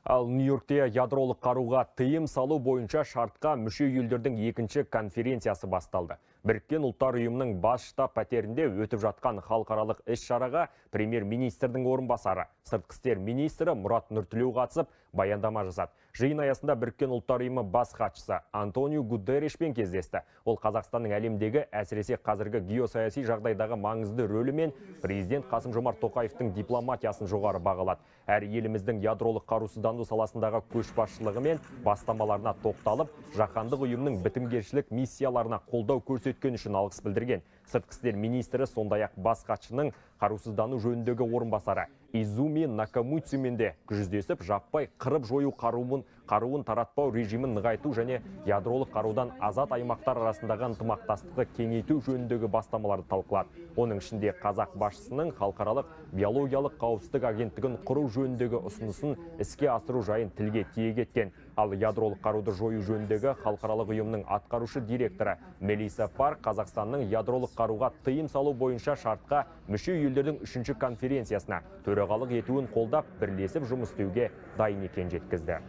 Ал Нью-Йоркте ядролық қаруға тыйым салу бойынша шартқа мүше елдердің екінші конференциясы басталды. Біріккен Ұлттар Ұйымының бас штаб пәтерінде өтіп жатқан халықаралық іс-шараға премьер-министрдің орынбасары, сыртқы істер министрі Мұрат Нұртілеу қатысып, баяндама жасады. Жиын аясында Біріккен Ұлттар Ұйымы бас хатшысы Антонио Гутерришпен кездесті. Ол Қазақстанның әлемдегі, әсіресе қазіргі геосаяси жағдайдағы маңызды рөлі мен президент Қасым-Жомарт Тоқаевтың дипломатиясын жоғары бағалады. Әрі еліміздің ядролық қарусыздану саласындағы көшбасшылығы мен бастамаларына тоқталып, жаһандық ұйымның бітімгершілік миссияларына қолдау көрсеткен үшін алғыс білдірген. Сыртқы істер министрі сондай-ақ бас хатшының қарусыздану жөніндегі орынбасары Изуми Накамуцумен де жүздесіп, жаппай қырып жою қаруын таратпау режимін нығайту және ядролық қарудан азат аймақтар арасындағы ынтымақтастықты кеңейту жөніндегі бастамаларды талқылады. Оның ішінде қазақ басшысының халықаралық биологиялық қауіпсіздік агенттігін құру жөніндегі ұсынысын іске асыру жайын тілге тиек еткен. Ал ядролық қаруды жою жөніндегі халықаралық ұйымның атқарушы директоры Мелиса Парк Қазақстанның ядролық қаруға тыйым салу бойынша шартқа мүше елдердің үшінші конференциясына төрағалық етуін қолдап, бірлесіп жұмыс істеуге дайын екенін жеткізді.